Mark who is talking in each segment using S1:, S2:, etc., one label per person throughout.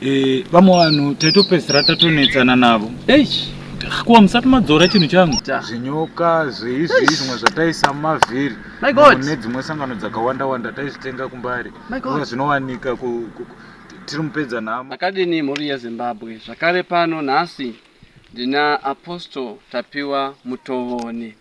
S1: Eh, vamwe vanhu taitopedzisira tatonetsana navo.
S2: Eish. Kuwa musati madzora chinhu changu.
S1: Zvinyoka zveizvi zvimwe zvataisa mumavhiri
S3: My God.
S1: nedzimwe sangano dzakawanda wanda taizvitenga kumbari.
S3: My God.
S1: Zvinowanika ku, ku, tiri mupedza nhamo.
S3: Makadini mhuri yeZimbabwe zvakare pano nhasi ndina Apostle Tapiwa Mutovoni.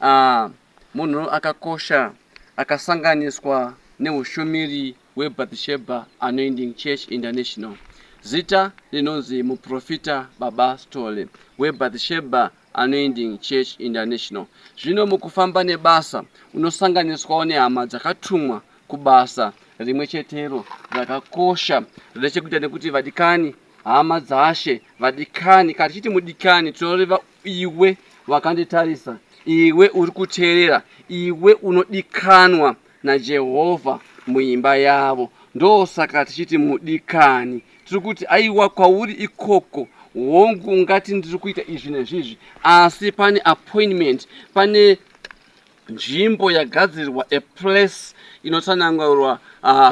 S3: Ah, munhu akakosha akasanganiswa neushumiri hweBathsheba Anointing Church International. Zita rinonzi Muprofita Baba Stole weBathsheba Anointing Church International. Zvino mukufamba nebasa unosanganiswawo nehama dzakatumwa kubasa rimwe chetero rakakosha rine chekuita nekuti vadikani hama dzashe vadikani kana tichiti mudikani tinoreva iwe wakanditarisa iwe uri kuteerera iwe unodikanwa naJehovha muimba yavo. Ndosaka tichiti mudikani. Tiri kuti aiwa kwauri ikoko, hongu ungati ndiri kuita izvi nezvizvi, asi pane appointment, pane nzvimbo yagadzirwa, a place inotsanangurwa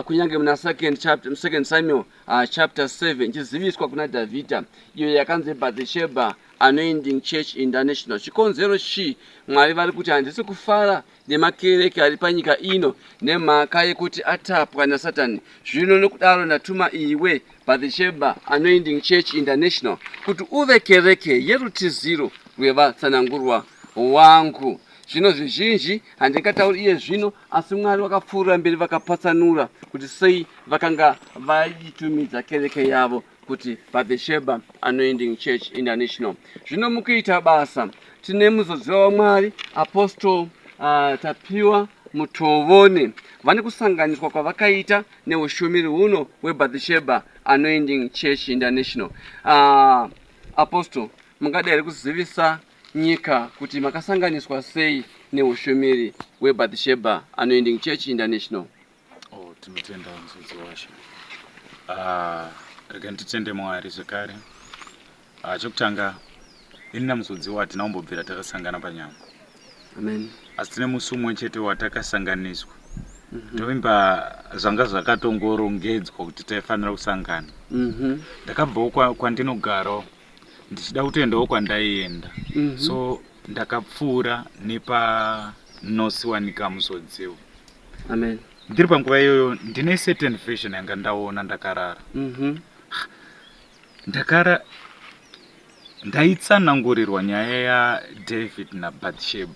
S3: kunyange muna second, chapter, second Samuel chapter 7 ichiziviswa kuna Dhavhidha, iyo yakanzi Bathsheba Anointing Church International. Chikonzero chii? Mwari vari kuti handisi kufara nemakereke ari panyika ino nemhaka yekuti atapwa naSatani. Zvino nokudaro ndatuma iwe, Bathsheba Anointing Church International, kuti uve kereke yerutiziro rwevatsanangurwa wangu. Zvino zvizhinji handingatauri iye zvino, asi Mwari vakapfuurira mberi vakapatsanura kuti sei vakanga vaitumidza kereke yavo kuti Bathsheba Anointing Church International. Zvino mukuita basa tine muzodziwa waMwari Apostle Tapiwa Mutovone vane kusanganiswa kwavakaita neushumiri huno hweBathsheba Anointing Church International. Apostle, mungada here kuzivisa nyika kuti makasanganiswa sei neushumiri hweBathsheba Anointing Church International?
S1: Oh, tinotenda muzodzi washe. Ah, rega nditende Mwari zvekare. Ah, chekutanga ini namuzodziwa hatina kumbobvira takasangana panyama.
S3: Amen.
S1: Asi tine musi umwe chete watakasanganiswa. Mm -hmm. Tovimba zvanga zvakatongorongedzwa kuti taifanira kusangana.
S3: Mm -hmm.
S1: Ndakabvawo kwandinogarawo ndichida kutoendawo kwandaienda.
S3: Mm -hmm.
S1: So ndakapfuura nepanosiwanika muzodziwa.
S3: Amen.
S1: Ndiri panguva iyoyo ndine certain vision yanga ndaona ndakarara. Ndakara ndaitsanangurirwa nyaya yaDavid naBathsheba.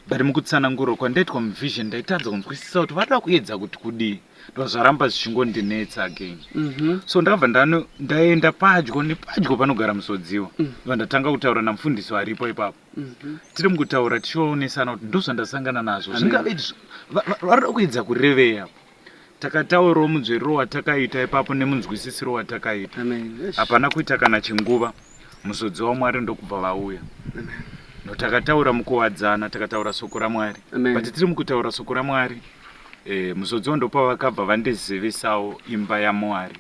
S1: But mukutsanangurwa kwandaitwa muvision ndaitadza kunzwisisa kuti vada kuedza kuti kudii. Ndozvaramba zvichingondinetsa again. So ndakabva ndaenda padyo nepadyo panogara muzodziwa. Ndobva ndatanga kutaura namufundisi varipo ipapo. Tiri mukutaura tichionesana kuti ndozvandasangana nazvo zvingave varikuda kuedza kurevei apo. Takataurawo munzverero watakaita ipapo nemunzwisisiro watakaita. Hapana kuita kana chinguva muzodzi waMwari ndokubva vauya. No takataura mukuwadzana takataura soko raMwari. But tiri mukutaura soko raMwari eh, muzodziwa ndopavakabva vandizivisawo imba yaMwari.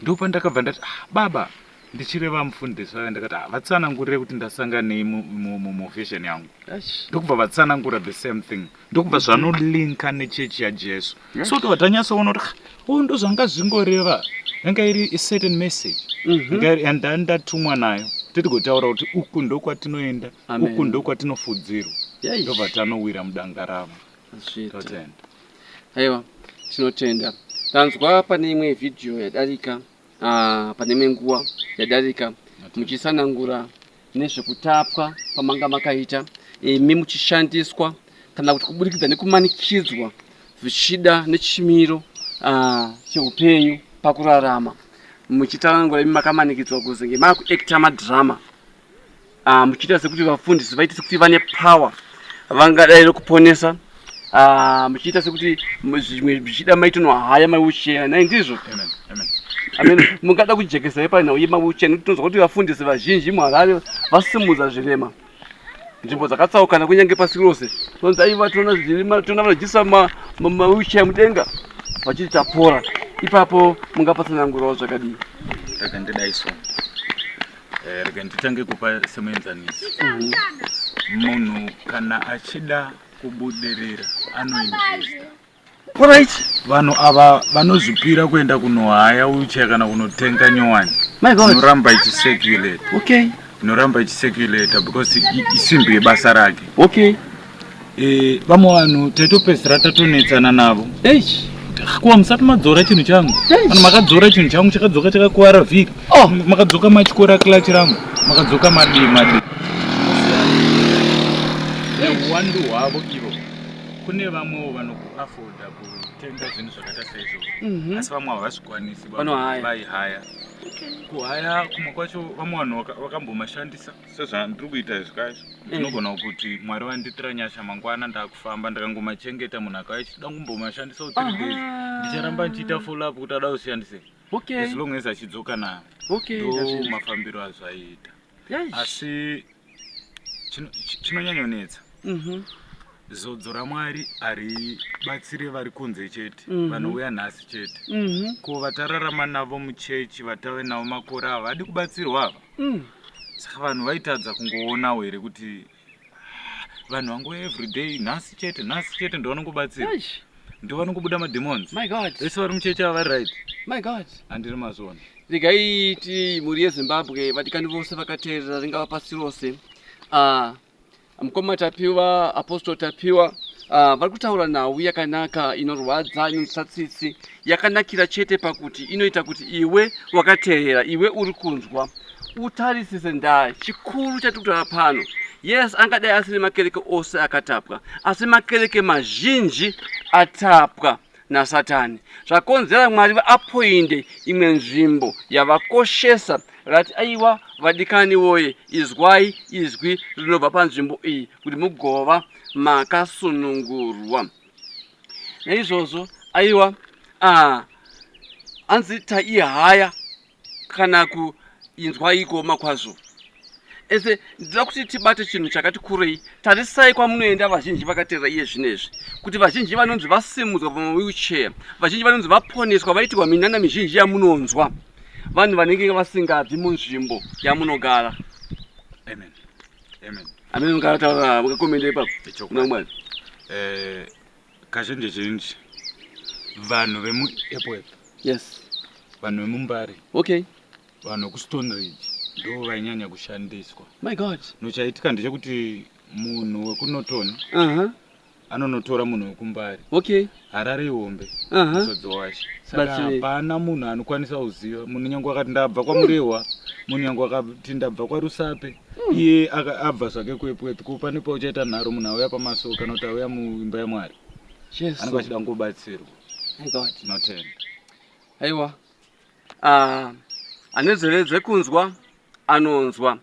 S1: Ndopandakabva ndati ah, baba Ndichireva mufundisi vave ndakati ah, vatsanangurire kuti ndasanganei muvision yangu ndokubva vatsanangura the same thing ndokubva zvanolinka nechechi yaJesu. So tobva tanyatsoona kuti ah, oh, ndozvanga zvingoreva yanga iri a certain message and ndatumwa nayo titigotaura kuti uku ndokwatinoenda uku ndokwatinofudzirwa ndobva tanowira mudanga ravo. Totenda.
S3: Aiwa, tinotenda. Tanzwa pane imwe vhidhiyo yadarika pane imwe nguva yadarika muchisanangura nezvekutapwa kwamanga makaita imi muchishandiswa kana kuti kuburikidza nekumanikidzwa zvichida nechimiro cheupenyu pakurarama muchitsanangura imi makamanikidzwa kuzenge makuacta madrama Muchiita sekuti vafundisi vaite sekuti vane power vangadai rekuponesa muchiita sekuti zvimwe zvichida maitonohaya mawheelchair nai ndizvo amen mungada kujekesa ipa nhau yemawheelchair nekuti tinonzwa kuti vafundisi vazhinji muHarare vasimudza zvirema nzvimbo dzakatsaukana kunyange pasi rose tonzi aiva toona zvirema toona vanodyisa mawheelchair mudenga vachiti tapora ipapo mungapatsanangurawo zvakadii
S1: Rega ndidai so. Rega nditange kupa semuenzaniso. Munhu kana achida kubudirira anoinvesta.
S3: Alright.
S1: Vanhu ava vanozvipira kuenda kunohaya wheelchair kana kunotenga nyowani.
S3: My God.
S1: Inoramba ichisecurate.
S3: Okay.
S1: Inoramba ichisecurate because isimbi yebasa rake.
S3: Okay.
S1: Eh, vamwe vanhu taitopedzisira tatonetsana navo.
S2: Eish. Kuwa musati madzora chinhu changu. Vanhu makadzora chinhu changu chakadzoka chakakuvara vhiri.
S3: Oh.
S1: Makadzoka matyora clutch rangu. Makadzoka madii madii. Neuwandu hwavo ivo. Kune vamwewo vanokuafoda kutenga zvinhu zvakaita seizvozvo. Asi vamwe havazvikwanisi.
S3: Vanohaya.
S1: Vaihaya. Kuhaya kumwe kwacho vamwe vanhu vakambomashandisa sezvandiri kuita izvi kaizvo. Ndinogona kuti Mwari vandiitira nyasha mangwana ndakufamba ndakangomachengeta munhu akauya achida kumbomashandisa for 3 days. Ndicharamba ndichiita follow up kuti ada kushandise.
S3: Okay.
S1: As long as achidzoka nawo.
S3: Okay.
S1: Ndo mafambiro azvaiita. Asi chinonyanyonetsa. Zodzo raMwari haribatsire vari kunze chete, vanouya nhasi chete. Ko vatararama navo muchechi vatave navo makore ava havadi kubatsirwa ava. Saka vanhu vaitadza kungoonawo here kuti vanhu vangouya everyday nhasi chete nhasi chete ndovanongobatsirwa. Ndovanongobuda mademons.
S3: My God.
S1: Vese vari muchechi ava vari right.
S3: My God.
S1: Handiri mazvona.
S3: Regai ti mhuri yeZimbabwe, vadikani vose vakateerera ringava pasi rose. Mukoma Tapiwa, Apostle Tapiwa, vari kutaura nhau yakanaka inorwadza, inonzwisa tsitsi, yakanakira chete pakuti inoita kuti iwe wakateerera, iwe uri kunzwa, utarisise ndaa chikuru chatiri kutaura pano. Yes, angadai asiri makereke ose akatapwa, asi makereke mazhinji atapwa naSatani. Zvakonzera Mwari vaapoinde imwe nzvimbo yavakoshesa rati aiwa vadikani woye, izwai izwi rinobva panzvimbo iyi kuti mugova makasunungurwa. Naizvozvo aiwa anzi taihaya kana kuinzwa ikuoma kwazvo. Ese ndinoda kuti tibate chinhu chakati kurei. Tarisai kwamunoenda vazhinji vakateerera iye zvinezvi, kuti vazhinji vanonzi vasimudzwa pamawheelchair, vazhinji vanonzi vaponeswa, vaitirwa minana mizhinji yamunonzwa, vanhu vanenge vasingabvi munzvimbo yamunogara.
S1: Amen. Amen.
S3: Amen. Mukataura mukakomenda ipapo.
S1: Ichokwadi.
S3: Mwari.
S1: Kazhinji zhinji vanhu vemuEpworth.
S3: Yes.
S1: Vanhu vemuMbare.
S3: Okay.
S1: Vanhu vekuStone Ridge ndo vainyanya kushandiswa.
S3: My God.
S1: Nochaitika ndechekuti munhu wekuNorton anonotora munhu wekuMbare.
S3: Okay.
S1: Harare ihombe. Muzodzo washe. Saka hapana munhu anokwanisa kuziva. Munhu nyange akati ndabva kwaMurehwa, munhu nyange akati ndabva kwaRusape, iye abva zvake kuEpworth, ko pane pauchaita nharo munhu auya pamasowe kana kuti auya muimba yaMwari.
S3: Jesu.
S1: Anenge achida kungobatsirwa.
S3: My God.
S1: Tinotenda.
S3: Aiwa. Ane nzeve dzekunzwa anonzwa.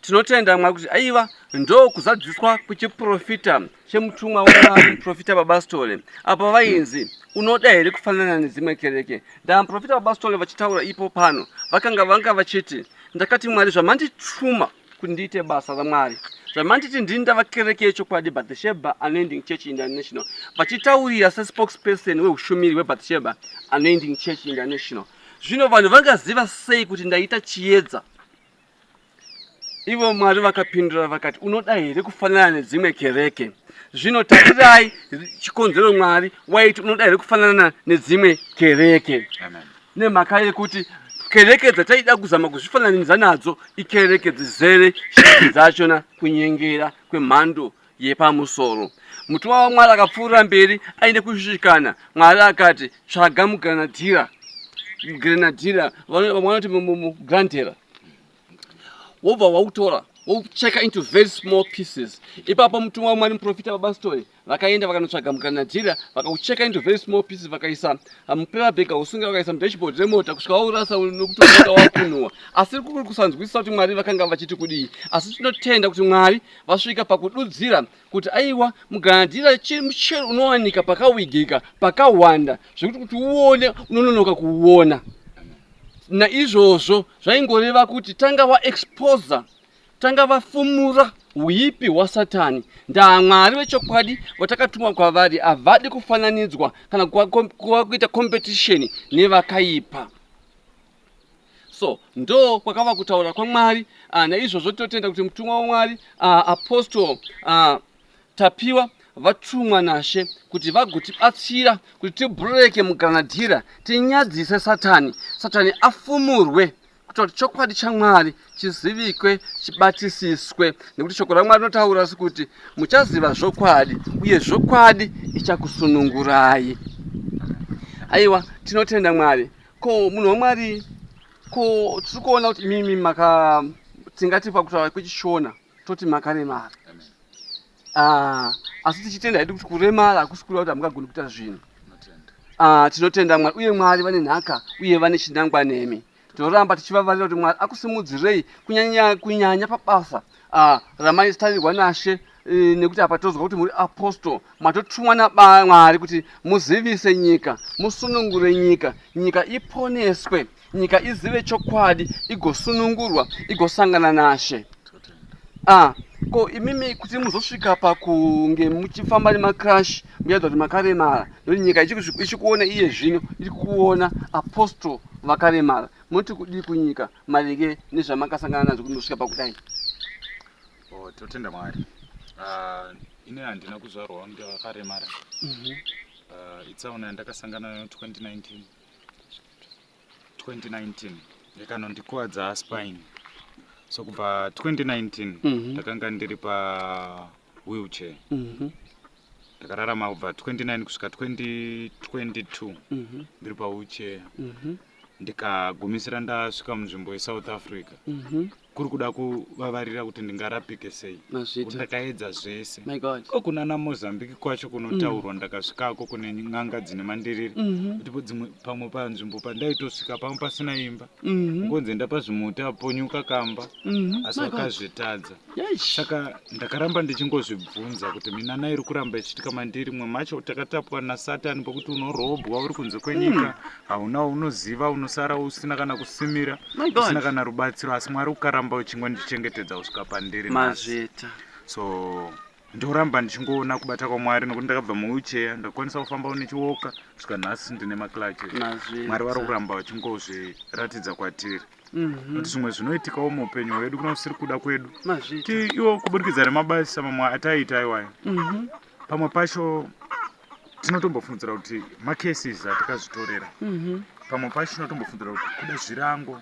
S3: Tinotenda Mwari kuti aiwa ndo kuzadziswa kwechiprofita chemutumwa waMwari, muprofita Baba Sithole. Apa vainzi unoda here kufanana nedzimwe kereke? Ndaa muprofita Baba Sithole vachitaura ipo pano, vakanga vanga vachiti ndakati Mwari zvamandituma kuti ndiite basa raMwari, zvamanditi ndini ndava kereke yechokwadi Bathsheba Anointing Church International, vachitaurira sespokesperson weushumiri hweBathsheba Anointing Church International. Zvino vanhu vangaziva sei kuti ndaita chiedza? Ivo Mwari vakapindura vakati unoda here kufanana nedzimwe kereke? Zvino tarirai chikonzero Mwari waiti unoda here kufanana nedzimwe kereke.
S1: Amen.
S3: Nemhaka yekuti kereke dzataida kuzama kuzvifananidza nadzo ikereke dzizere zhinji dzachona kunyengera kwemhando yepamusoro. Mutumwa waMwari akapfuurira mberi aine kushushikana. Mwari akati tsvaga mugranadhira, mugranadhira, vamwe vanoti mugrandera, wobva wautora woucheka into very small pieces. Ipapo mutumwa waMwari muprofita Baba Sithole vakaenda vakanotsvaga mugranadhira, vakaucheka into very small pieces, vakaisa mupaper bag, usunga vakaisa mudashboard remota kusvika waurasa nokuti mota wakunhuwa. Asi kuri kusanzwisisa kuti Mwari vakanga vachiti kudii. Asi tinotenda kuti Mwari vasvika pakududzira kuti aiwa mugranadhira muchero unowanika pakawigika pakawanda zvekuti kuti uone unononoka kuuona. Naizvozvo zvaingoreva kuti tanga vaexposa, tanga vafumura huipi hwaSatani. Ndaa Mwari vechokwadi vatakatumwa kwavari havadi kufananidzwa kana kuita competition nevakaipa. So ndo kwakava kutaura kwaMwari. Naizvozvo tinotenda kuti mutumwa waMwari Apostle Tapiwa Vatumwa naShe kuti vagotibatsira kuti tibhureke mugranadhira, tinyadzise Satani, Satani afumurwe, kuitira kuti chokwadi chaMwari chizivikwe, chibatisiswe. Nekuti shoko raMwari rinotaura sekuti muchaziva zvokwadi, uye zvokwadi ichakusunungurai. Aiwa, tinotenda Mwari. Ko munhu waMwari, ko tiri kuona kuti imimi maka tingati pakutaura kwechishona toti makaremara. Ah, asi tichitenda hedu kuti kuremara hakusi kureva kuti hamungagoni kuita zvinhu. Ah, tinotenda Mwari uye Mwari vane nhaka uye vane chinangwa nemi. Tinoramba tichivavarira kuti Mwari akusimudzirei kunyanya kunyanya pabasa ah, ramaitarirwa naShe eh, nekuti apa tozwa kuti muri apostle matotumwa naMwari kuti muzivise nyika, musunungure nyika, nyika iponeswe, nyika izive chokwadi, igosunungurwa, igosangana naShe. Ah, ko imimi kuti muzosvika pakunge muchifamba nemacrash muchiratidza kuti makaremara nokuti nyika ichikuona iye zvino iri kuona apostle vakaremara munoti kudii kunyika maringe nezvamakasangana nazvo kuti muzosvika pakudai?
S1: Oh, totenda Mwari. Ini handina kuzvarwa ndakaremara. Itsaona yandakasangana nayo 2019 2019 ikanondikuvadza spine. So kubva 2019 ndakanga ndiri pa wheelchair. Ndakararama kubva 29 kusvika 2022 ndiri pa wheelchair. Ndikagumisira ndasvika munzvimbo yeSouth Africa. Kuri kuda kuvavarira kuti ndingarapike sei.
S3: Mazvita.
S1: Ndakaedza zvese.
S3: My God.
S1: Ko kunana Mozambique kwacho kunotaurwa ndakasvikako kune n'anga dzine mandiriri. Kuti po dzimwe pamwe panzvimbo pandaitosvika pamwe pasina imba. Ngonzi enda pazvimuti aponyuka kamba. Asi
S3: My God.
S1: vakazvitadza.
S3: Eish.
S1: Saka ndakaramba ndichingozvibvunza kuti minana iri kuramba ichiitika mandiri mwe macho takatapwa naSatani pokuti unorobwa uri kunze kwenyika hauna unoziva unosara usina kana kusimira
S3: My God.
S1: usina kana rubatsiro asi Mwari ukaramba uchingondichengetedza kusvika pandiri nhasi.
S3: Mazvita.
S1: So ndoramba ndichingoona kubata kwaMwari nokuti ndakabva muwheelchair ndakwanisa kufamba nechiwoka kusvika nhasi ndine maclutches.
S3: Mazvita.
S1: Mwari vari kuramba vachingozviratidza kwatiri. Kuti zvimwe zvinoitikawo muupenyu hwedu kuna kusiri kuda kwedu.
S3: Mazvita.
S1: Ti iwo kuburikidza nemabasa mamwe ataiita iwayo. Pamwe pacho tinotombofungidzira kuti macases atikazvitorera. Pamwe pacho tinotombofungidzira kuti kuda zvirango.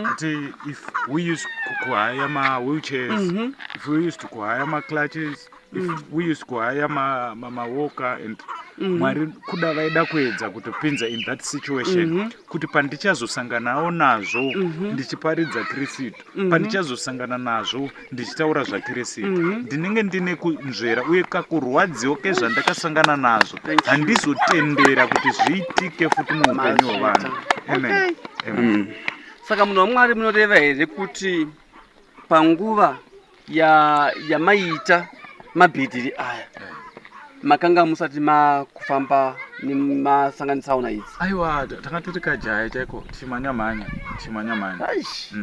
S1: Kuti if we used kuhaya ma wheelchairs, if we used kuhaya ma clutches, if we used kuhaya ma walker and Mwari kuda vaida kuedza kutopinza in that situation kuti pandichazosanganawo nazvo ndichiparidza Kirisitu, pandichazosangana nazvo ndichitaura zvaKirisitu, ndinenge ndine kunzvera uye kakurwadziwa kezvandakasangana nazvo handizotendera kuti zviitike futi muupenyu hwevanhu. Amen. Amen.
S3: Saka munhu waMwari munoreva here kuti panguva yamaiita mabhidhiri aya makanga musati makufamba nemasanganisaona idzi?
S1: Aiwa, tanga tiri kajaya chaiko, tichimhanya-mhanya, tichimhanya-mhanya.
S3: Aish.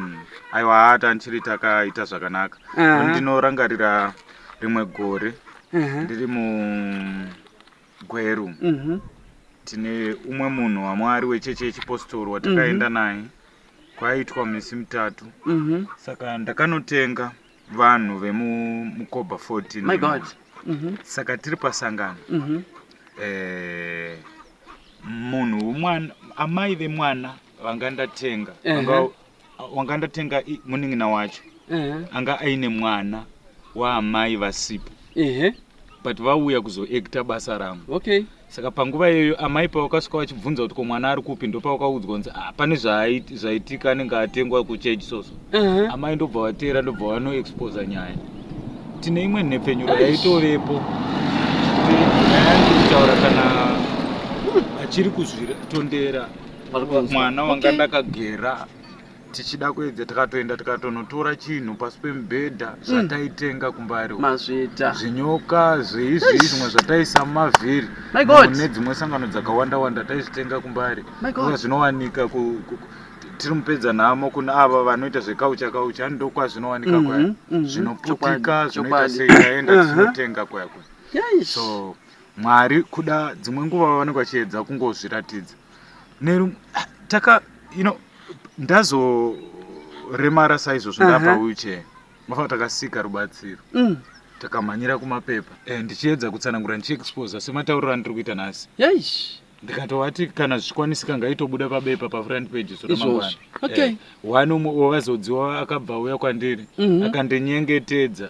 S1: Aiwa, tanchiri takaita zvakanaka. Ndinorangarira rimwe gore ndiri muGweru. Tine umwe munhu waMwari wechechi yechipostori watakaenda naye kwaiitwa misi mitatu. Saka ndakanotenga vanhu vemuMukoba 14.
S3: My God.
S1: Saka tiri pasangano. Munhu womwana, amai vemwana vanga ndatenga, wanga ndatenga munin'ina wacho anga aine mwana waamai vasipo. But vauya kuzoacta basa rangu. Saka panguva iyoyo amai pavakasvika vachibvunza kuti ko mwana ari kupi, ndopavakaudzwa kunzi pane zvaitika anenge atengwa kuchechi soso. Amai ndobva vateera, ndobva vanoexposa nyaya. Tine imwe nhepfenyuro yaitovepo. Nyaya ndiri kutaura kana vachiri kuzvitondera mwana wanga ndakagera tichida kuedza, tikatoenda tikatonotora chinhu pasi pemubhedha zvataitenga kumbari.
S3: Mazvita.
S1: Zvinyoka zveizvi zvimwe zvataisa mumavhiri
S3: My God.
S1: mune dzimwe sangano dzakawanda wanda taizvitenga kumbari.
S3: My God.
S1: Saka zvinowanika tiri mupedza nhamo kune ava vanoita zvekaucha kaucha, ndokwazvinowanika kwaya. Zvinoputika, zvinoita sei, taenda tichinotenga kwaya kwaya. So Mwari kuda dzimwe nguva vanenge vachiedza kungozviratidza. Taka, you know, ndazoremara saizvozvo ndapa wheelchair. Mafana takasika rubatsiro. Takamhanyira kumapepa eh, ndichiedza kutsanangura ndichiexposa sematauriro andiri kuita nhasi.
S3: Eish.
S1: Ndikatovati kana zvichikwanisika ngaitobuda pabepa pafront page zuva ramangwana.
S3: Izvozvo. Okay.
S1: Eh, one umwe wavazodziwa akabva auya kwandiri akandinyengetedza.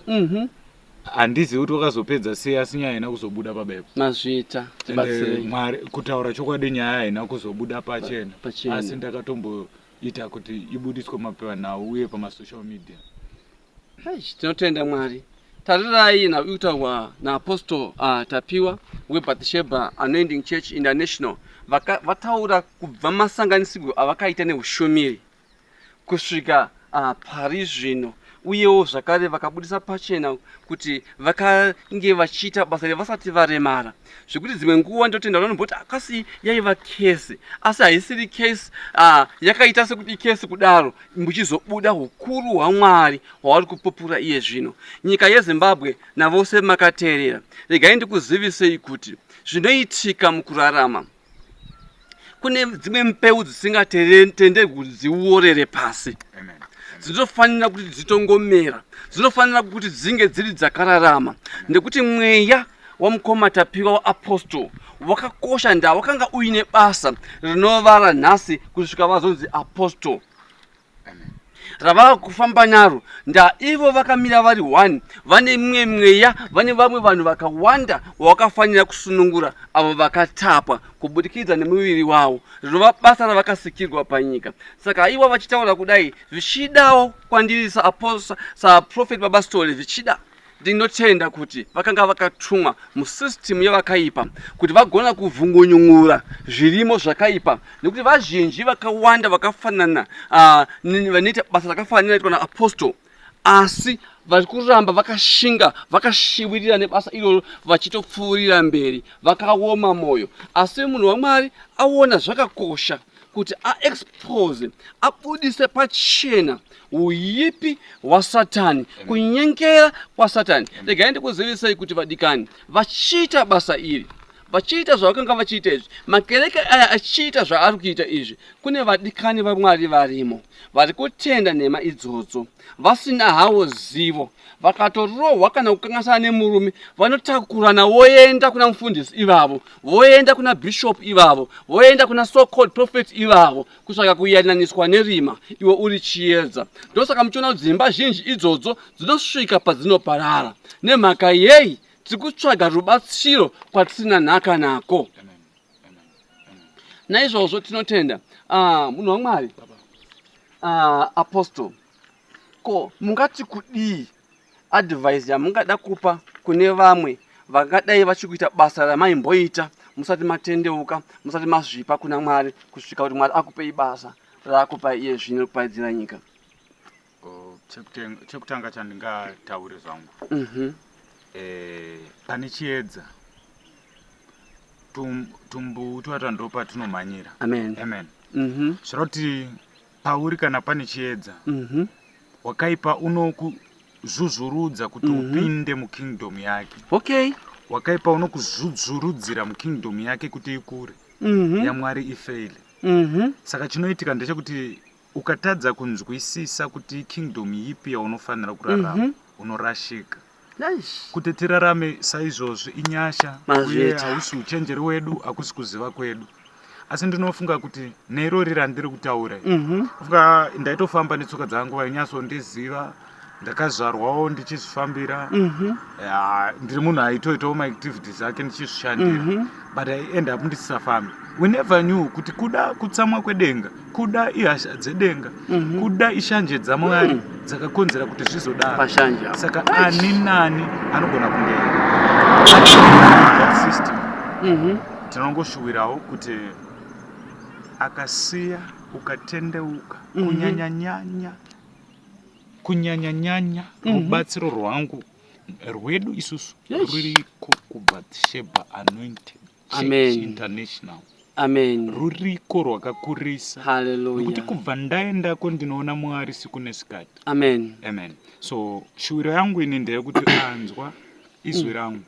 S1: Handizivi kuti wakazopedza sei asi nyaya haina kuzobuda pabepa.
S3: Mazvita.
S1: Ende
S3: Tibatsirei.
S1: Mwari kutaura chokwadi nyaya haina kuzobuda pachena.
S3: Pachena.
S1: Asi ndakatomboita kuti ibudiswe mumapepanhau uye pamasocial media.
S3: Eish, tinotenda Mwari. Tarirai nhau iri kutaurwa naApostle Tapiwa weBathsheba Anointing Church International. Vaka, vataura kubva masanganisirwo avakaita neushumiri kusvika pari zvino uyewo zvakare vakabudisa pachena kuti vakange vachiita basa iri vasati varemara zvekuti dzimwe nguva ndotenda vanomboti akasi yaiva kesi asi haisiri kesi yakaita sekuti ikesi kudaro muchizobuda ukuru hwaMwari hwavari kupupura iye zvino. Nyika yeZimbabwe navose makateerera, regai ndikuzivisei kuti zvinoitika mukurarama kune dzimwe mbeu dzisingatenderwi kuti dziorere pasi, dzinofanira kuti dzitongomera, dzinofanira kuti dzinge dziri dzakararama, nekuti mweya wamukoma Tapiwa waApostle wakakosha ndaa wakanga uine basa rinovara nhasi kusvika vazonzi Apostle ravava kufamba naro ndaa ivo vakamira vari one vane mimwe mweya vane vamwe vanhu vakawanda vawakafanira kusunungura avo vakatapwa kubudikidza nemuviri wavo rinova basa ravakasikirwa panyika saka aiwa vachitaura kudai zvichidawo kwandiri saprofet baba Sithole zvichida Ndinotenda kuti vakanga vakatumwa musystem yevakaipa kuti vagona kuvhungunyungura zvirimo zvakaipa nekuti vazhinji vakawanda vakafanana vanoita basa rakafanana naitwa naapostle asi vari kuramba vakashinga vakashivirira nebasa iroro vachitopfuurira mberi vakaoma mwoyo asi munhu wamwari aona zvakakosha kuti aexpose abudise pachena uipi hwasatani kunyengera kwasatani regai ndikuzivisei kuti vadikani vachiita basa iri vachiita zvavakanga vachiita izvi makereke aya achiita zvaari kuita izvi kune vadikani vamwari varimo vari kutenda nhema idzodzo vasina hawo zivo vakatorohwa kana kukanganisana nemurume vanotakurana voenda kuna mufundisi ivavo voenda kuna bishop ivavo voenda kuna so called prophet ivavo kutsvaka kuyananiswa nerima iwe uri chiedza ndosaka muchiona kuti dzimba zhinji idzodzo dzinosvika padzinoparara nemhaka yei tiri kutsvaga rubatsiro kwatisina nhaka nako naizvozvo tinotenda munhu wamwari apostle ko mungati kudii advice yamungada kupa kune vamwe vangadai vachikuita basa ramaimboita musati matendeuka musati mazvipa kuna Mwari kusvika kuti Mwari akupei basa raakupai iye zvino rekuparidzira nyika?
S1: Chekutanga chandingataure zvangu pane chiedza tumbuyu twatwa ndopatinomhanyira.
S3: Amen.
S1: Amen. Zvoreva kuti pauri kana pane chiedza wakaipa unokuzvuzvurudza kuti upinde mukingdom yake.
S3: Okay.
S1: Wakaipa unokuzvuzvurudzira mukingdom yake kuti ikure. YaMwari ifeile. Saka chinoitika ndechekuti ukatadza kunzwisisa kuti kingdom yipi yaunofanira kurarama unorashika.
S3: Eish.
S1: Kuti tirarame saizvozvi inyasha uye
S3: Mazvita.
S1: hausi uchenjeri wedu hakusi kuziva kwedu asi ndinofunga kuti nerori randiri kutaura iri, funga ndaitofamba netsoka dzangu vainyatsondiziva ndakazvarwawo ndichizvifambira. Ya, ndiri munhu aitoitawo maactivities ake ndichizvishandira but I end up ndisisafambi. We never knew kuti kuda kutsamwa kwedenga kuda ihasha dzedenga kuda ishanje dzamwari dzakakonzera kuti zvizodaro.
S3: Pashanje apo.
S1: Saka ani nani anogona kunge that system tinongoshuwirawo kuti akasiya ukatendeuka kunyanyanyanya kunyanyanyanya rubatsiro rwangu rwedu isusu ruriko kuBathsheba Anointed Church
S3: Amen.
S1: International.
S3: Amen.
S1: Ruriko rwakakurisa.
S3: Hallelujah.
S1: Nekuti kubva ndaendako ndinoona Mwari siku nesikati.
S3: Amen.
S1: Amen. So shuwiro yangu ini ndeyekuti anzwa izwi rangu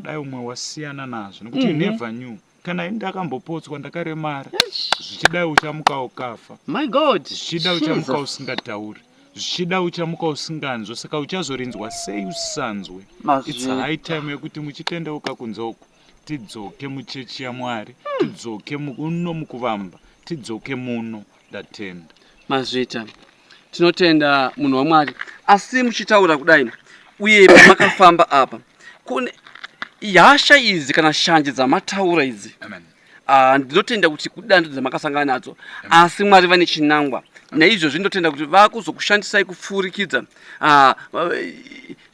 S1: dai umwe wasiyana nazvo nekuti you never knew kana ini ndakambopotswa ndakaremara zvichidai uchamuka ukafa
S3: My God.
S1: zvichida uchamuka
S3: Jesus.
S1: usingatauri. Zvichida uchamuka usinganzwe saka uchazorinzwa sei usisanzwe? It's high time yekuti muchitendeuka kunze uku tidzoke muchechi yaMwari, tidzoke muno mukuvamba, tidzoke muno. Ndatenda.
S3: Mazvita. Tinotenda munhu waMwari. Asi muchitaura kudai uye pamakafamba apa kune hasha idzi kana shanje dzamataura idzi.
S1: Amen.
S3: Ndinotenda kuti kudando dzamakasangana nadzo asi Mwari vane chinangwa naizvozvi ndinotenda kuti vakuzokushandisai kupfuurikidza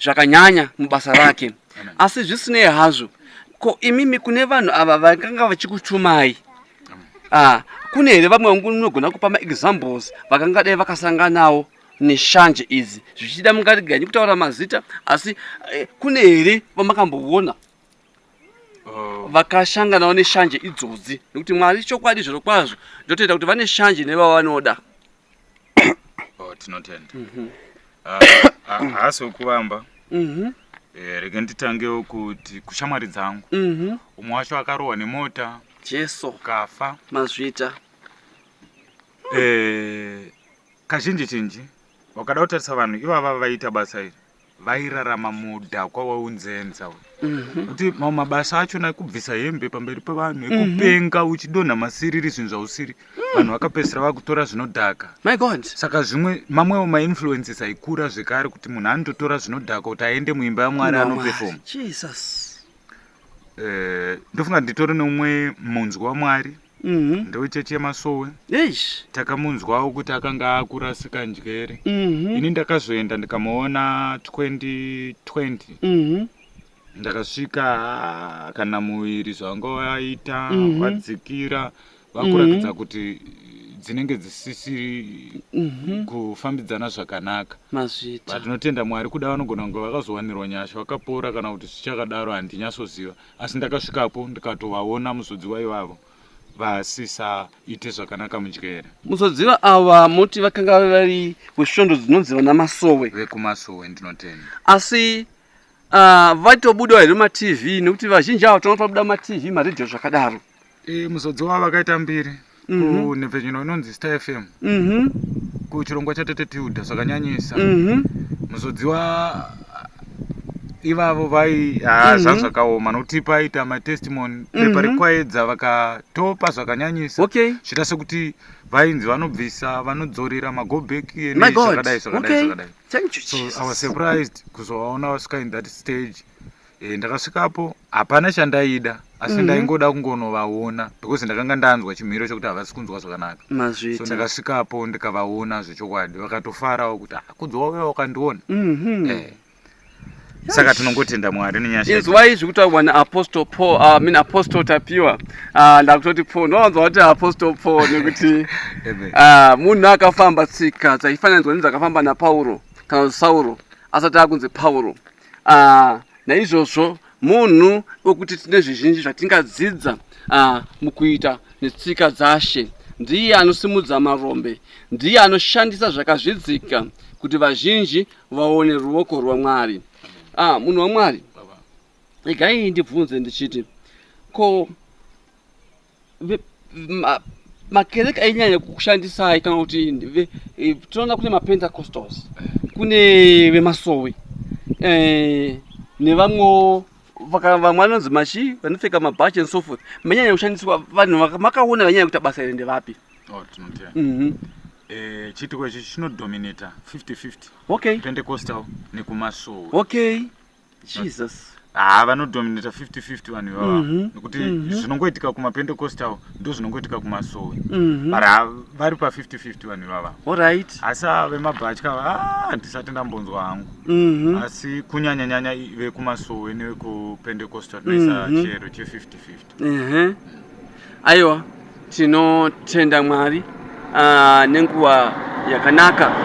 S3: zvakanyanya mubasa rake. Asi zvisinei hazvo, ko imimi kune vanhu ava vakanga vachikutumai, kune here vamwe vangu munogona kupa maexamples vakangadai vakasanganawo neshanje idzi? Zvichida mungariganyi kutaura mazita, asi kune here vamakamboona vakashanganawo neshanje idzodzi? Nekuti Mwari chokwadi zviro kwazvo ndotenda kuti vane shanje nevavanoda.
S1: Oh, tinotenda. Haasi wekuvamba. Rege nditangewo kuti kushamwari dzangu umwe wacho akarohwa nemota.
S3: Jesu.
S1: Kafa.
S3: Mazvita.
S1: Kazhinji chinji wakada kutarisa vanhu ivava vaiita basa iri vairarama mudhakwa waunzenza kuti mamwe mabasa achona ekubvisa hembe pamberi pevanhu, ekupenga uchidonha masiriri, zvinhu zvausiri, vanhu vakapedzisira vakutora zvinodhaka.
S3: My God.
S1: Saka zvimwe mamwewo mainfluences aikura zvekare kuti munhu anototora zvinodhaka kuti aende muimba yaMwari anoperform.
S3: Jesus.
S1: Ndofunga nditori neumwe munzwi waMwari ndewechechi yemasowe.
S3: Eish.
S1: Takamunzwawo kuti akanga akurasika njere. Ini ndakazoenda ndikamuona 2020. Ndakasvika, kana muviri zvavanga waita wadzikira, vakuratidza kuti dzinenge dzisisiri kufambidzana zvakanaka.
S3: Mazvita.
S1: Vatinotenda Mwari, kuda vanogona kunge vakazowanirwa nyasha vakapora kana kuti zvichakadaro, handinyatsoziva, asi ndakasvikapo ndikatovaona muzodziwa ivavo vasisaite zvakanaka munjere.
S3: Muzodziva ava muti vakanga vari wesvondo dzinonzi vana Masowe?
S1: Vekumasowe, ndinotenda.
S3: Asi vaitobudawo here mumaTV? Nekuti vazhinji ava tinoona vabuda mumaTV, maredhiyo, zvakadaro.
S1: Muzodziwa vakaita mbiri kunhepfenyuro inonzi Star FM, kuchirongwa chaTete Tilda zvakanyanyisa. Muzodziwa ivavo vai ha zvakaoma nokuti paita matestimony bepa rekwaedza vakatopa zvakanyanyisa. Zviita sekuti vainzi vanobvisa, vanodzorera magobheki
S3: My God.
S1: zvakadai zvakadai zvakadai.
S3: Thank you,
S1: So
S3: Jesus.
S1: I was surprised kuzovaona vasvika in that stage. Ndakasvikapo hapana chandaida asi ndaingoda kungonovaona because ndakanga ndanzwa chimiro chekuti havasi kunzwa zvakanaka. So ndakasvikapo ndikavaona zvechokwadi, vakatofarawo kuti, "Ah, kunzwa wauya wakandiona." Saka tinongotenda Mwari nenyasha.
S3: Inzwai zviri kutaurwa naApostle Paul, I mean Apostle Tapiwa. Ndakutoti Paul, ndowanzwa kuti Apostle Paul nekuti
S1: Amen.
S3: Munhu akafamba tsika dzaifananidzwa nedzakafamba naPauro kana kuti Sauro asati akunzi Pauro. Naizvozvo munhu wekuti tine zvizhinji zvatingadzidza mukuita netsika dzashe. Ndiye anosimudza marombe, ndiye anoshandisa zvakazvidzika kuti vazhinji vaone ruoko rwaMwari. Munhu waMwari, regai ndibvunze ndichiti ko makereke ainyanya kukushandisai kana kuti tinoona kune maPentecostals, kune vemasowe, nevamwewo vamwe vanonzi machi vanopfeka mabhachi and so forth, manyanya kushandiswa vanhu makaona vanyanya kuita basa iri ndevapi?
S1: Oh, tinotenda. Chiitiko ichi chinodominata 50-50 Pentecostal nekumasowe.
S3: Okay, Jesus.
S1: Ha, vanodominata 50-50 vanhu ivava nekuti zvinongoitika kumaPentecostal ndo zvinongoitika kumasowe, but vari pa50-50 vanhu ivava. Asi ava vemabhatya ava, handisati ndambonzwa hangu, asi kunyanya-nyanya vekumasowe nevekupentecostal tinoisa chiyero che50-50.
S3: Aiwa, tinotenda Mwari nenguva yakanaka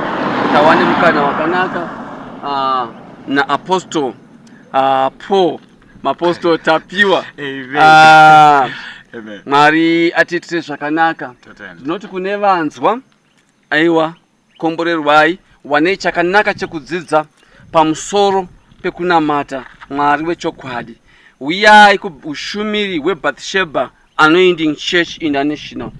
S3: tawane mukana wakanaka naApostle Paul, Mapostle Tapiwa.
S1: Amen. Amen.
S3: Mwari atiitire zvakanaka.
S1: Totenda.
S3: Ndinoti kune vanzwa, aiwa, komborerwai, wanei chakanaka chekudzidza pamusoro pekunamata Mwari wechokwadi. Uyai kuushumiri hweBathsheba. Anointing Church International.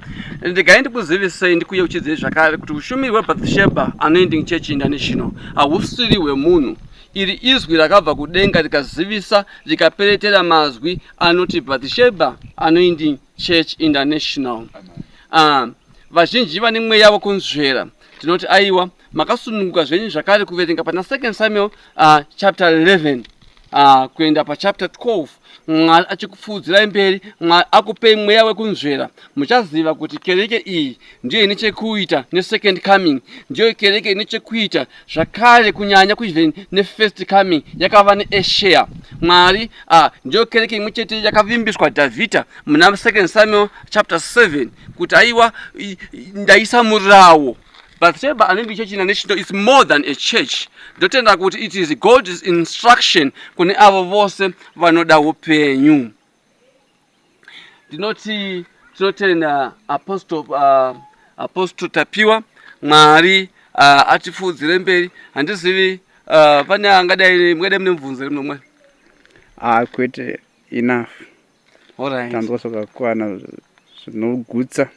S3: Ndigai ndikuzivisei ndikuyeuchidzei zvakare kuti ushumiri hweBathsheba Anointing Church International hausiri hwemunhu. Iri izwi rakabva kudenga rikazivisa rikaperetera mazwi anoti Bathsheba Anointing Church International. Vazhinji vane mweya wekunzvera tinoti aiwa makasununguka zvenyu zvakare kuverenga pana 2 Samuel chapter 11 kuenda pachapter 12. Mwari achikupfuudzirai mberi, Mwari akupei mweya wekunzvera. Muchaziva kuti kereke iyi ndiyo ine chekuita nesecond coming, ndiyo kereke ine chekuita zvakare kunyanya kuiven nefirst coming yakava neashare. Mwari ndiyo kereke imwe chete yakavimbiswa Dhavhidha muna 2 Samuel chapter 7 kuti aiwa ndaisa murawo. Bathsheba Anointing Church International is more than a church. Ndotenda kuti it is God's instruction kune avo vose vanoda upenyu. Ndinoti tinotenda Apostle Tapiwa. Mwari atipfuudzire mberi. Handizivi pane angadai mungadai mune mubvunzo here munomwe?
S4: Kwete, enough.
S3: All right.
S4: Tanzwa zvakakwana zvinogutsa.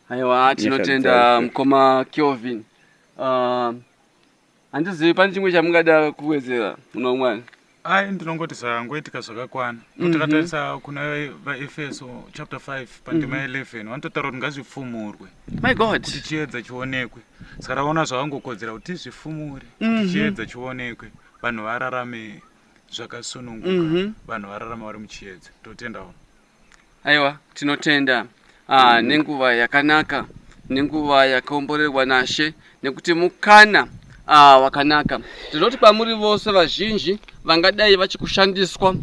S3: Aiwa, tinotenda mukoma Kelvin. Handizivi pane chimwe chamungada kuwedzera munomwani?
S1: Ai, ndinongoti zvangoitika zvakakwana. Takatarisa kuna vaEfeso chapter 5 pandima 11, vanototaura kuti ngazvipfumurwe
S3: My God,
S1: kuti chiedza chionekwe. Saka taona zvavangokodzera kuti tizvifumure kuti chiedza chionekwe, vanhu vararame zvakasununguka, vanhu vararame vari muchiedza. Totendawo.
S3: Aiwa, tinotenda nenguva yakanaka, nenguva yakaomborerwa naShe, nekuti mukana wakanaka. Ndinoti kwamuri vose vazhinji vangadai vachikushandiswa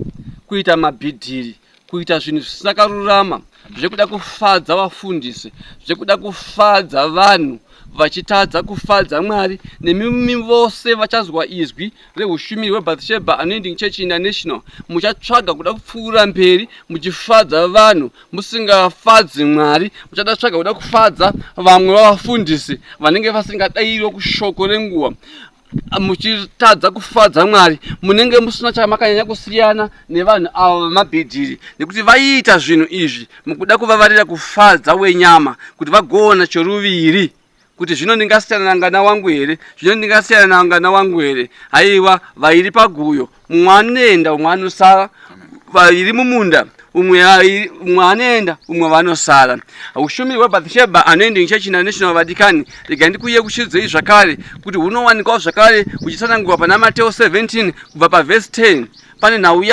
S3: kuita mabhidhiri, kuita zvinhu zvisina karurama, zvekuda kufadza vafundisi, zvekuda kufadza vanhu, vachitadza kufadza Mwari, nemimi vose vachazwa izwi reushumiri hweBathsheba Anointing Church International, muchatsvaga kuda kupfuura mberi muchifadza vanhu musingafadzi Mwari. Muchada tsvaga kuda kufadza vamwe vavafundisi vanenge vasingadairiwo kushoko renguva, muchitadza kufadza Mwari. Munenge musina chamakanyanya kusiyana nevanhu ava vamabhidhiri, nekuti vaiita zvinhu izvi mukuda kuvavarira kufadza wenyama kuti vagoona choruviri, kuti zvino ndingasiyana nangana wangu here, zvino ndingasiyana nangana wangu here. Haiwa, vairi paguyo, mumwe anoenda, umwe anosara. Vairi mumunda, umwe anoenda, umwe vanosara. Ushumiri hweBathsheba Anointing Church International, vadikani, rega ndikuye kuchidzei zvakare kuti hunowanikwawo zvakare huchitsanangurwa pana Mateo 17 kubva pavhesi 10. Pane nhau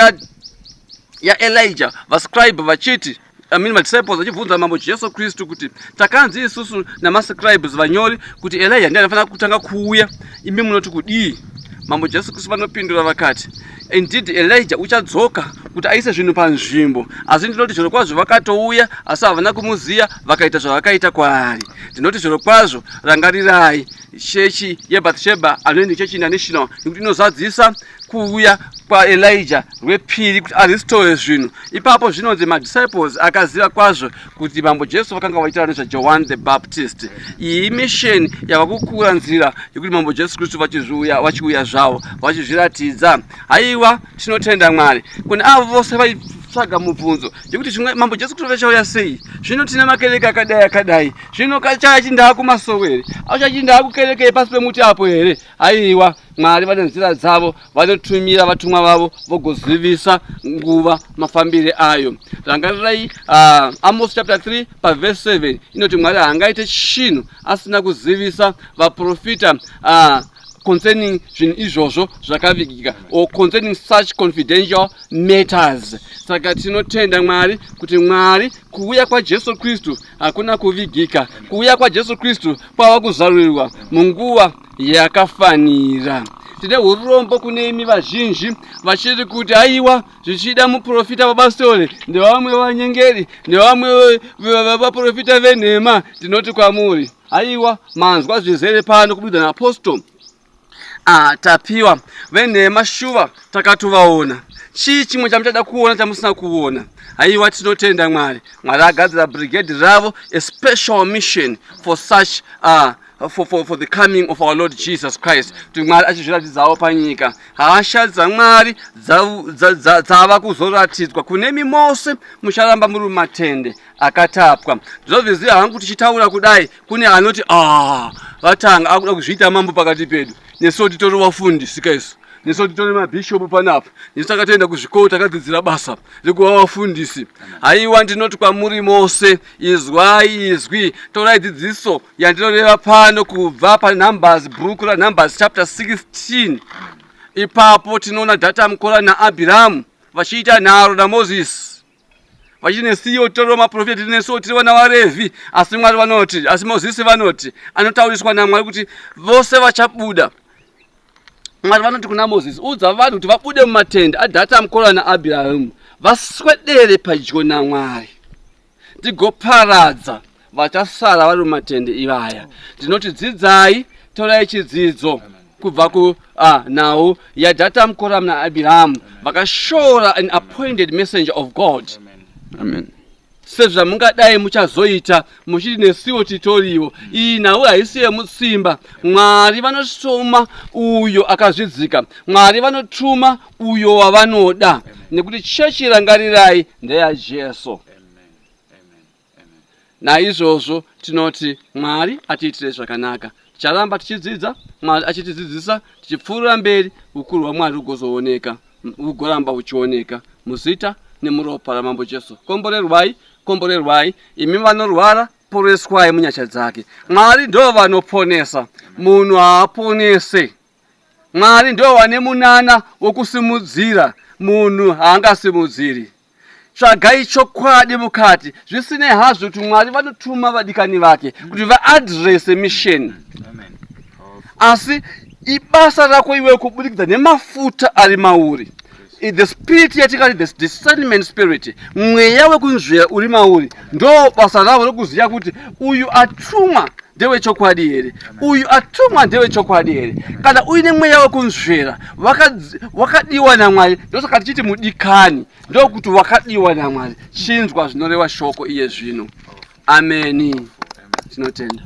S3: yaElijah, vascribe vachiti, I mean, madisciples achibvunza Mambo Jesu Kristu kuti takanzi isusu namascribes, vanyori, kuti Elijah ndiye anofanira kutanga kuuya, imi munoti kudii? Mambo Jesu Kristu vanopindura vakati, indeed Elijah uchadzoka kuti aise zvinhu panzvimbo, asi ndinoti zvirokwazvo vakatouya, asi havana kumuziya, vakaita zvavakaita kwaari. Ndinoti zvirokwazvo, rangarirai chechi yeBathsheba Anointing Church International, nekuti inozadzisa kuuya kwaElijah rwepiri kuti arestore zvinhu. Ipapo zvinonzi madisciples akaziva kwazvo kuti Mambo Jesu vakanga vaitaura nezvaJohn the Baptist. Iyi mission yava kukura nzira yekuti Mambo Jesu Kristu vachizviuya, vachiuya zvavo vachizviratidza. Haiwa, tinotenda Mwari. Kune avo vose vaitsvaga mubvunzo yekuti zvimwe Mambo Jesu Kristu vachauya sei, zvino tine makereke akadai akadai, zvino chachindaa kumasowe here, achachindaa kukereke yepasi pemuti apo here? Haiwa, Mwari vane nzira dzavo, vanotumira vatumwa vavo vogozivisa nguva mafambire ayo. Rangarirai Amos chapter 3 pavhesi 7 inoti Mwari haangaite chinhu asina kuzivisa vaprofita concerning zvinhu izvozvo zvakavigika, or concerning such confidential matters. Saka tinotenda Mwari kuti Mwari, kuuya kwaJesu Kristu hakuna kuvigika. Kuuya kwaJesu Kristu kwava kuzarurirwa munguva yakafanira. Tine urombo kune imi vazhinji vachiri kuti aiwa, zvichida muprofita vabasore ndevamwe vanyengeri, ndevamwe vaprofita venhema. Ndinoti kwamuri, aiwa, manzwa zvizere pano kubudikidza naApostle Tapiwa. Venhema shuva takatovaona. Chii chimwe chamuchada kuona chamusina kuona? Haiwa, tinotenda Mwari. Mwari agadzira brigade ravo, a special mission for such for, for, for the coming of our Lord Jesus Christ, kuti Mwari achizviratidzawo panyika. Hasha dzaMwari dzava kuzoratidzwa kunemi mose mucharamba muri mumatende akatapwa. Ndinozviziva hangu tichitaura kudai kune anoti ah, vatanga akuda kuzviita mambo pakati pedu, nesuwo titori vafundisi ka isu, nesuwo titori mabhishopu panapa, nesu takatoenda kuzvikoro takadzidzira basa rekuva vafundisi. Haiwa, ndinoti kwamuri mose, izwai izwi, torai dzidziso yandinoreva pano kubva paNumbers, bhuku raNumbers chapter 16. Ipapo tinoona Dhatamu, Kora naAbhiramu vachiita nharo naMozisi, vachiti nesiyo titoriwo maprofita, tiri nesuwo tiri vana vaRevhi. Asi Mwari vanoti, asi Mozisi vanoti, anotauriswa naMwari kuti vose vachabuda. Mwari vanoti kuna Mozisi, udza vanhu kuti vabude mumatende aDhatamu, Kora naAbhiramu, vaswedere padyo naMwari, ndigoparadza vachasara vari mumatende ivaya. Ndinoti dzidzai, torai chidzidzo kubva ku nhau yaDhatamu, Kora naAbhiramu, vakashora an appointed messenger of God.
S4: Amen.
S3: Sezvamungadai muchazoita muchiti nesiwo titoriwo, iyi nhau haisi yemutsimba. Mwari vanotuma uyo akazvidzika, Mwari vanotuma uyo wavanoda, nekuti chechi, rangarirai, ndeyaJesu. Naizvozvo tinoti Mwari atiitire zvakanaka. Ticharamba tichidzidza, Mwari achitidzidzisa, tichipfuurira mberi, ukuru hwaMwari hugozooneka, hugoramba huchioneka muzita nemuropa raMambo Jesu. Komborerwai, komborerwai imi vanorwara, poreswai munyasha dzake. Mwari ndo vanoponesa, munhu haaponese. Mwari ndo vane munana wokusimudzira, munhu haangasimudziri. Tsvagai chokwadi mukati, zvisinei hazvo kuti Mwari vanotuma vadikani vake kuti vaaddresse mission, asi ibasa rako iwe kubudikidza nemafuta ari mauri, the spirit yatikati the discernment spirit, mweya wekunzvera uri mauri. Ndo basa ravo rokuziva kuti uyu atumwa ndewechokwadi here, uyu atumwa ndewechokwadi here. Kana uine mweya wekunzvera, wakadiwa naMwari. Ndosaka tichiti mudikani, ndokuti wakadiwa naMwari. Chinzwa zvinoreva shoko iye zvino. Ameni, tinotenda.